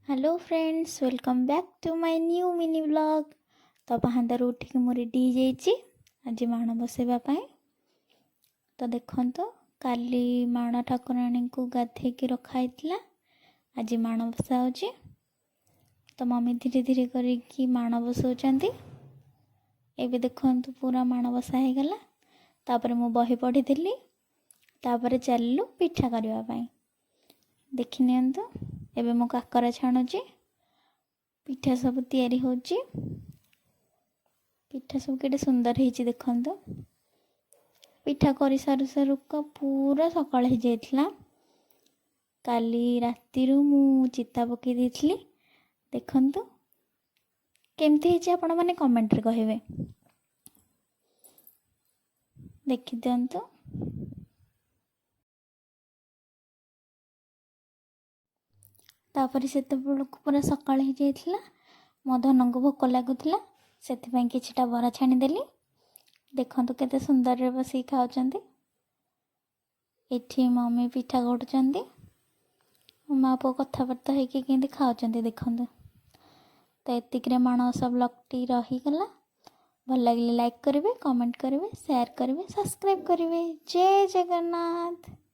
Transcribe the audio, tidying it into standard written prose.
Hello friends, welcome back to my new mini vlog। ତ ପାହାନ୍ତାରୁ ଉଠିକି ମୁଁ ରେଡ଼ି ହେଇଯାଇଛି ଆଜି ମାଣ ବସେଇବା ପାଇଁ। ତ ଦେଖନ୍ତୁ, କାଲି ମାଣ ଠାକୁରାଣୀଙ୍କୁ ଗାଧେଇକି ରଖା ହେଇଥିଲା, ଆଜି ମାଣ ବସା ହେଉଛି। ତ ମମି ଧୀରେ ଧୀରେ କରିକି ମାଣ ବସଉଛନ୍ତି। ଏବେ ଦେଖନ୍ତୁ, ପୁରା ମାଣ ବସା ହେଇଗଲା। ତାପରେ ମୁଁ ବହି ପଢ଼ିଥିଲି। ତାପରେ ଚାଲିଲୁ ପିଠା କରିବା ପାଇଁ। ଦେଖିନିଅନ୍ତୁ, ଏବେ ମୁଁ କାକରା ଛାଣୁଛି। ପିଠା ସବୁ ତିଆରି ହେଉଛି। ପିଠା ସବୁ କେତେ ସୁନ୍ଦର ହେଇଛି ଦେଖନ୍ତୁ। ପିଠା କରି ସାରୁ ସାରୁକା ପୁରା ସକାଳ ହେଇଯାଇଥିଲା। କାଲି ରାତିରୁ ମୁଁ ଚିତା ପକାଇ ଦେଇଥିଲି। ଦେଖନ୍ତୁ କେମିତି ହେଇଛି, ଆପଣମାନେ କମେଣ୍ଟରେ କହିବେ। ଦେଖିଦିଅନ୍ତୁ। ତାପରେ ସେତେବେଳକୁ ପୁରା ସକାଳ ହେଇଯାଇଥିଲା। ମୋ ଧନଙ୍କୁ ଭୋକ ଲାଗୁଥିଲା, ସେଥିପାଇଁ କିଛିଟା ବରା ଛାଣିଦେଲି। ଦେଖନ୍ତୁ କେତେ ସୁନ୍ଦରରେ ବସିକି ଖାଉଛନ୍ତି। ଏଠି ମମି ପିଠା ଗଢ଼ୁଛନ୍ତି। ମା ପୁଅ କଥାବାର୍ତ୍ତା ହେଇକି କେମିତି ଖାଉଛନ୍ତି ଦେଖନ୍ତୁ। ତ ଏତିକିରେ ମାଣବସା ବ୍ଲଗ୍ଟି ରହିଗଲା। ଭଲ ଲାଗିଲେ ଲାଇକ୍ କରିବେ, କମେଣ୍ଟ କରିବେ, ସେୟାର କରିବେ, ସବସ୍କ୍ରାଇବ୍ କରିବେ। ଜୟ ଜଗନ୍ନାଥ।